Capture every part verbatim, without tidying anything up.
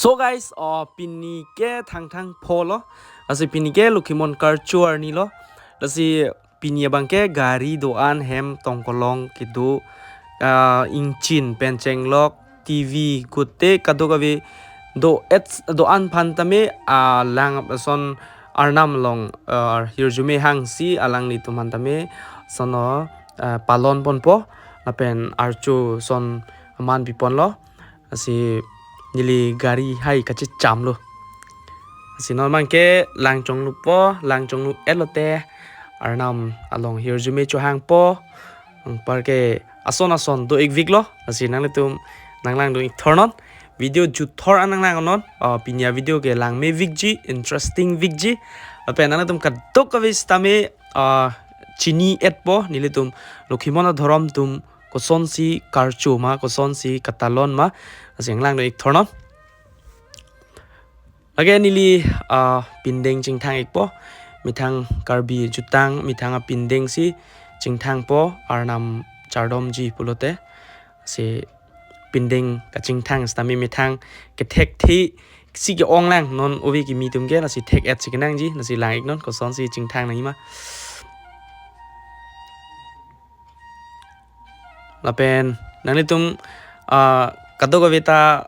So guys, oh, pini ke Thangthang pho lo. Lasi pini ke Lokhimon karcho arni lo. Lasi pini abang ke gari do-an hem tongkolong kedo, ah, ingchin pen chenglok T V gote kadokave do-et do-an aphan tame, ah, lang ason Arnam along, ah, hirjume hangsi alanglitum aphan tame sono, ah, palon ponpo lapen archo son aman pipon lo. Lasi neli gari hai kachecham lo. Lasi non abang ke lang chonglupo, lang chonglu-et lote Arnam along hirjume chohangpo. Anpar ke ason ason do-ikvik lo. Lasi nanglitum nanglangdun-ik thornon. Video juthor an nanglang non. Ah, pini avideo ke langmevikji, interesting vikji. Lapen nanglitum kadokave sitame, ah, chini-etpo nelitum Lokhimon adhorom atum kosonsi karcho ma, kosonsi katalon ma, lasi nanglangdun-ik thornon. Lake neli, ah, pindeng chingthang-ikpo, methang Karbi jutang, methang apindeng si chingthangpo, Arnam chardomji pulote, si pindeng kachingthang sitame methang kethekthe si ke-ong lang, non ove kimi atum ke, lasi thek-et si kenangji, lasi lang-ik non kosonsi chingthang nangji ma. Lapen nanglitum, ah, kadokave ta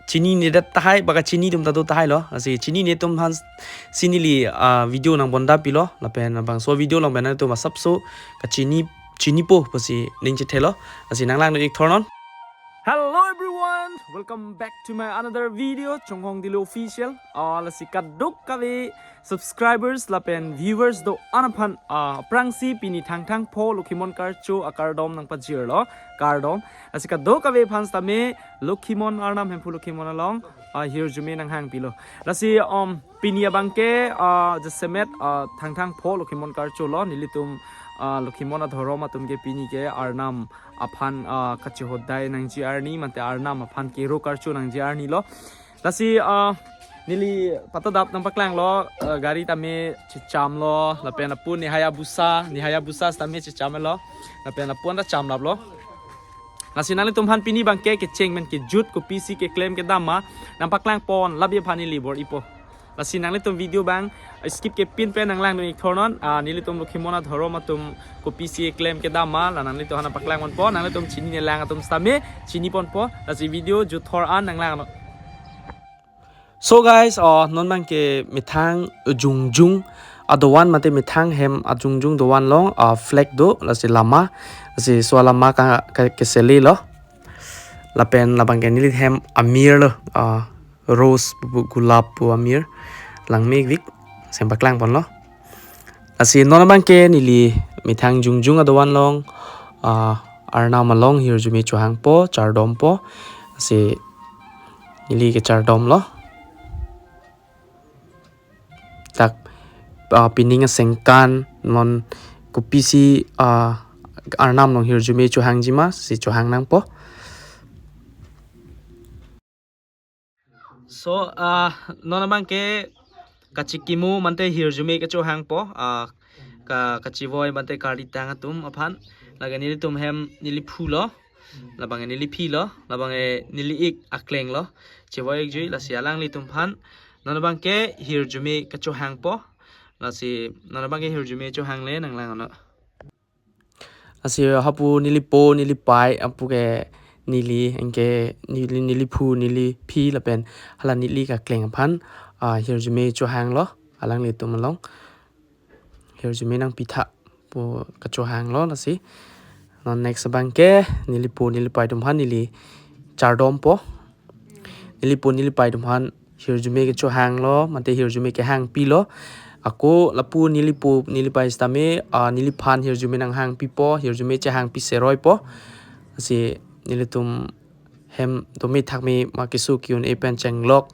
chininedet tahai, ba kachini atum ta do tahai lo. Lasi chinine atum aphansi neli, ah, video nang bonda pilo. Lapen bangso video along pen nanglitum asapso kachini, chinipo pusi ning chethelo. Lasi nanglangdun-ik thornon. Hello everyone, welcome back to my another video, Chonghong Dilo Official. Ah, lasi kadokave subscribers lapen viewers do-an aphan, ah, aphrangsi pini Thangthang pho Lokhimon karcho akardom nangpajirlo, kardom. Lasi kadokave aphan sitame Lokhimon Arnam Hemphu Lokhimon along, ah, hirjume nanghangpilo. Lasi, um, pini abang ke, ah, jasemet, ah, Thangthang pho Lokhimon karcho lo, nelitum, ah, Lokhimon adhorom atum ke pini ke Arnam aphan, ah, kachihodai nangji arni, mate Arnam aphan kero karcho nangji arni lo. Lasi, ah, neli patadap nangpaklanglo, ah, gari tame chechamlo, lapen lapu ne Hayabusa, ne Hayabusa sitame chechamlo, lapen lapu anta chamlaplo. Lasi nanglitum aphan pini abang ke kecheng pen kejut kopisi keklem kedam ma nangpaklang pon labi aphan neli bor-ipo. Lasi nanglitum video abang skip kepin pen nanglangdun-ik thornon, ah, nelitum Lokhimon adhorom atum kopisi keklem kedam ma, la nanglitum aphan nangpaklang ponpo, nanglitum chinine lang atum sitame chini ponpo, lasi video juthor an nanglang non. So guys, oh, non abang ke methang Jungjung adovan mate methang hem Jungjung dovan along, ah, flag do, lasi lama, lasi so lama ka, ka, kesele lo. Lapen labang ke neli hem amir lo, ah, rose pu gulap pu amir, langmevik, si nangpaklang ponlo. Lasi non abang ke neli methang Jungjung adovan along, ah, Arnam along hirjume chohangpo, chardompo. Lasi neli kechardomlo. Dak, ah, pining asengkan non kopisi, ah, Arnam along hirjume chohangji ma si chohang nangpo. So, ah, non abang ke kachikimu mate hirjume kechohangpo, ah, ka, kachivoi mate karlitang atum aphan. Lake nelitum hem neli phu lo, labang neli phi lo, labang neli ik akleng lo. Chivoi-ikjui, lasi alanglitum aphan non abang ke hirjume kechohangpo. Lasi non abang ke hirjume chohangle nanglang non. Lasi hapu neli po, neli pei, hapu ke neli, anke neli, neli phu, neli phi lapen hala neli ik akleng aphan, ah, hirjume chohanglo alanglitum along. Hirjume nangpitha pu kachohanglo lasi. Non next abang ke neli po, neli pei atum aphan neli chardompo. Neli po, neli pei atum aphan hirjume kechohanglo, mate hirjume kehangpilo. Ako lapu neli po, neli pei sitame, ah, neliphan hirjume nanghangpipo, hirjume chehangpi seroipo. Lasi nelitum hem tumi thakmi ma keso ke-un-e pen chenglok,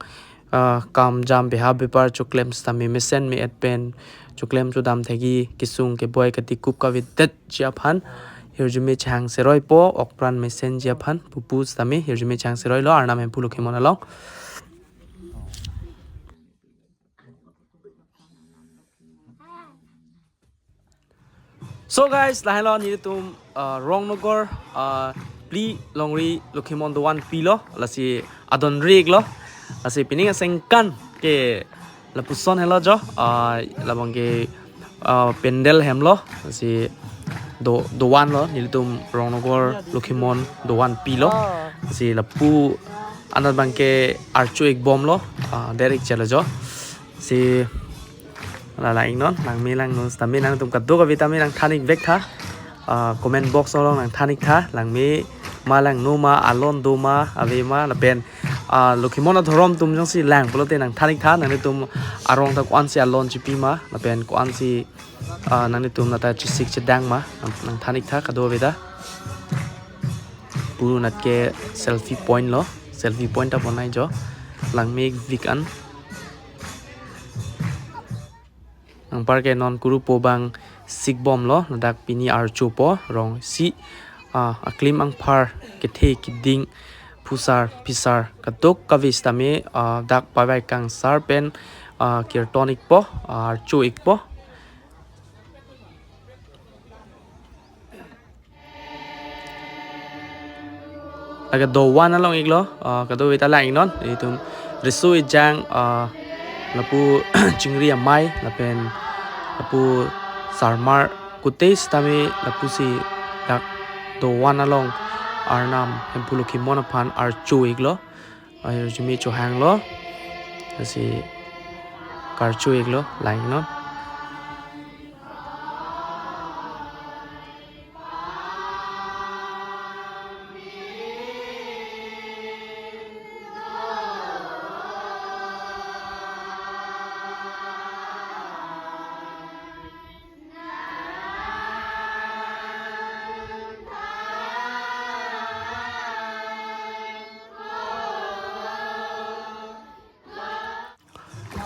ah, kam jam beha bepar choklem sitame mesen me-et pen choklem chodam thekji, kesung keboi katikup kavedetji aphan hirjume chehang seroipo, okpran mesenji aphan pupu sitame hirjume chehang seroilo Arnam Hemphu Lokhimon along. So guys, lahailo nelitum, ah, Rongnogor, ah, phli longri Lokhimon dovan pilo, lasi adon rik lo. Lasi pining asengkan ke lapuson helo jo, ah, labang ke, ah, pandal hemlo, lasi do, dovan lo, nelitum Rongnogor Lokhimon dovan pilo, lasi lapu anat abang ke archo-ik bomlo, ah, der-ik chelo jo, lasi la lang-iknon, langme langno sitame nangtum kadokave tame nangthan-ik vek tha. Ah, comment box along nangthan-ik tha. Langme ma langno ma, alon do ma, ave ma, lapen, ah, Lokhimon adhorom atum jongsi lang pulote nangthan-ik tha. Nanglitum arong ta ko-ansi alon chipi ma, lapen ko-ansi, ah, nanglitum nata chesik chedang ma, nang, nangthan-ik tha kadokave ta. Puru anat ke selfie point lo, selfie point ta bonai jo. Langme vik an. Anpar ke non kurupo abang sik bomlo, ladak pini archopo, rong isi, ah, aklim angphar, kethe keding, phusar phisar kadokave sitame, ah, dak pavai kangsar pen, ah, kirton-ikpo, ah, archo-ikpo. Lake dovan along-iklo, ah, kadokave ta lang-iknon, itum riso ejang, ah, lapu chingri amei, lapen lapu sarmar kute sitame lapusi dak dovan along Arnam Hemphu Lokhimon aphan archo-iklo, arjume chohanglo, lasi karcho-iklo, lang-iknon.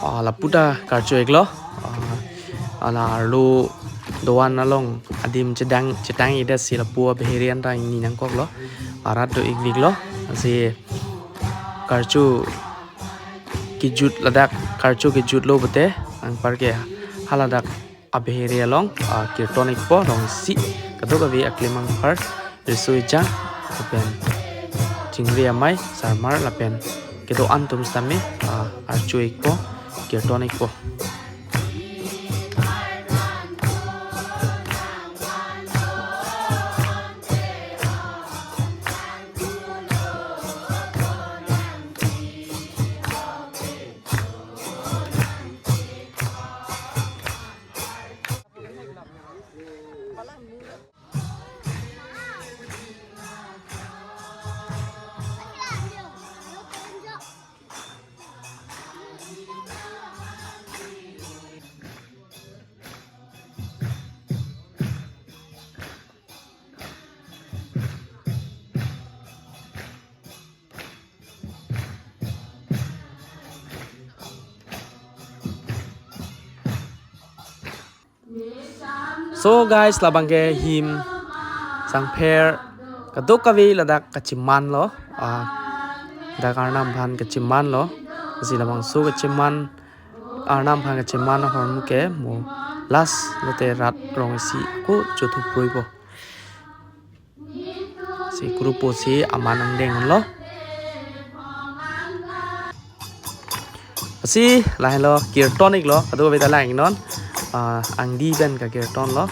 Ah, lapu ta karcho-iklo. Ah, ala arlo dovan along adim chedang, chetang-idet si lapu abaheri an ta ingni nangkoklo. Arat do-ik viklo. Lasi karcho kejut ladak, karcho kejutlo pute, anpar ke haladak abaheri along, ah, kirton-ikpo, rong isi, kadokave aklim angphar, riso ejang, lapen chingri amei, sarmar, lapen kedo-an atum sitame, ah, archo-ikpo, kirton-ikpo. So guys, labang ke him sangpher kadokave ladak kachemanlo, ah, dak Arnam aphan kachemanlo, lasi labangso kacheman, Arnam aphan kacheman ahormu ke mo last lote rat rong isi ako chothu proipo. Si kurupo si aman angdeng lo. Si lahelo kirton-iklo, kadokave ta lang-iknon. Ah, angdi pen kakirton lo.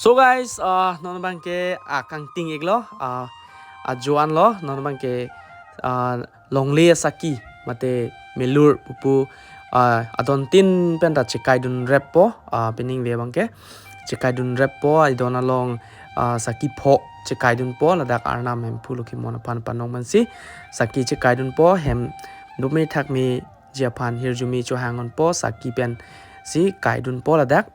So guys, uh, non abangke akangting iklo, uh, ajoan lo, non abangke, uh, longle asaki mate melur pupu, uh, adon tin pen ta chekaidun reppo, uh, peningve abangke chekaidun reppo, adon along, uh, saki pho chekaidunpo, ladak Arnam Hemphu Lokhimon aphan panong mansi saki chekaidunpo, hem dome thakme ji aphan hirjume chohang onpo, saki pensi kaidunpo ladak.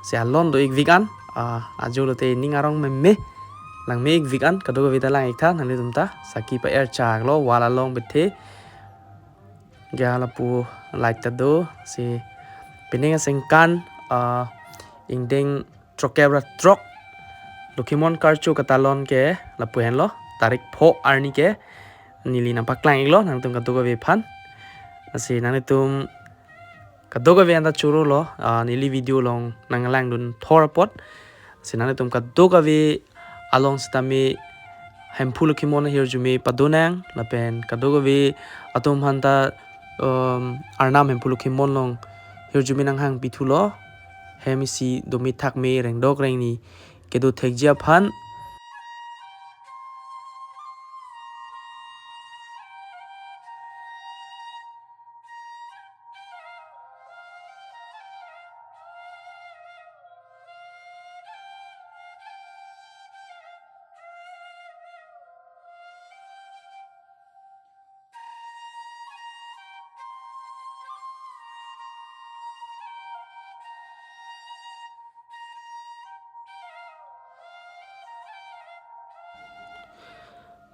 Si alon do ik vik an, ah, ajo lote ning arong meme. Langme ik vik an, kadokave ta lang ik tha, nanglitum ta. Saki pa-er chak lo, wall along bethe. Gya lapu light ta do, si pining asengkan, ah, ingdeng throk kep ra throk. Lokhimon karcho katalon ke lapu henlo, tarik pho arni ke neli nangpaklang iklo, nangtum kadokave aphan. Lasi nanglitum kadokave anta choro lo, ah, neli video along nanglangdun thor apot. Si nanglitum kadokave along sitame Hemphu Lokhimon ahirjume padonang, lapen kadokave atum aphanta, um, Arnam Hemphu Lokhimon along hirjume nanghang pithulo, hem isi dome thakme rengdok rengni kedo thekji aphan.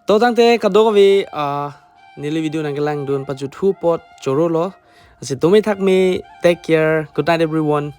To tangte kadokave, ah, neli video nangkelangdun pajuthu apot choro lo. Lasi dome thakme, take care. Good night everyone.